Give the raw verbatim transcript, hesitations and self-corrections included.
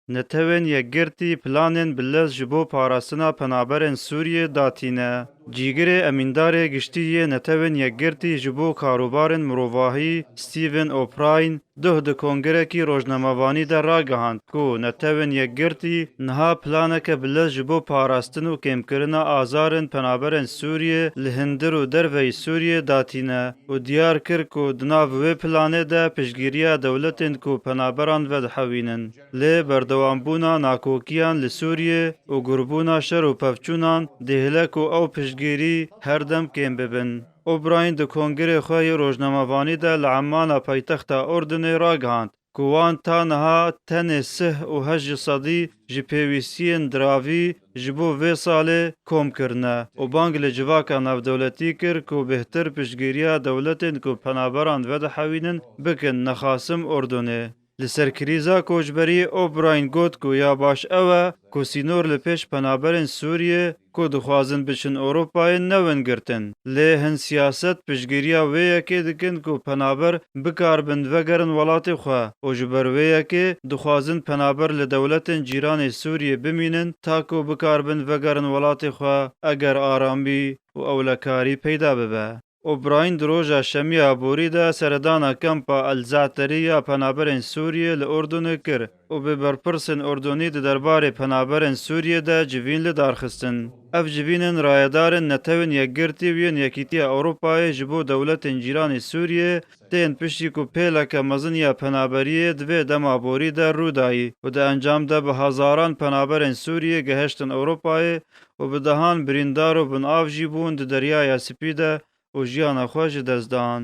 Netewên Yekgirtî planên bi lez ji bo parastina penaberên Sûriyê datîne. Cîgirê Emîndarê Giştî yê Netewên Yekgirtî ji bo Karobarên Mirovahî, Stephen O'Brien, duh di kongirekî rojnamevanî de ragihand ku Netewên Yekgirtî niha planeke bi lez ji bo parastin û kêmkirina azarên penaberên Sûriyê li hundir û derveyî Sûriyê datîne û diyar kir ku di nav wê planê de piştgiriya dewletên ku penaberan vedihewînin. Lê berdewambûna nakokiyan li Sûriyê û gurbûna şer û pevçûnan dihêle ku ew piştgirî her dem kêm bibin. O'Brien di kongirê xwe yê rojnamevanî de li Emmana paytexta Urdunê ragihand ku wan ta niha tenê sih û heşt ji sedî ji pêwîstiyên diravî ji bo vê salê kom kirine û bang li civaka navdewletî kir ku bêhtir piştgiriya dewletên ku penaberan vedihewînin bikin, nexasim Urdunê. Li ser krîza koçberî O'Brien got ku ya baş ew e ku sînor li pêş penaberên Sûriyê ku dixwazin biçin Ewropayê newin girtin. Lê hin siyaset piştgiriya wê yekê dikin ku penaber bikaribin vegerin welatê xwe û ji ber wê yekê dixwazin penaber li dewletên cîranê Sûriyê bimînin ta ku bikaribin vegerin welatê xwe eger aramî û ewlekarî peyda bibe. O'Brien di roja şemiya borî de seredana kampa El Zaterî ya penaberên Sûriyê li Urdunê kir û bi berpirsên Urdunî di derbarê penaberên Sûriyê de civîn li dar xistin. Ev civînên rayedarên Netewên Yekgirtî û yên Yekîtiya Ewropayê ji bo dewletên cîranê Sûriyê tên piştî ku pêleke mezin ya penaberiyê di vê dema borî de rû dayî û di encam de bi hezaran penaberên Sûriyê gehiştin Ewropayê û bi dehan birîndar û bin av jî bûn di Deryaya Spî de û jiyana xwe ji dest dan.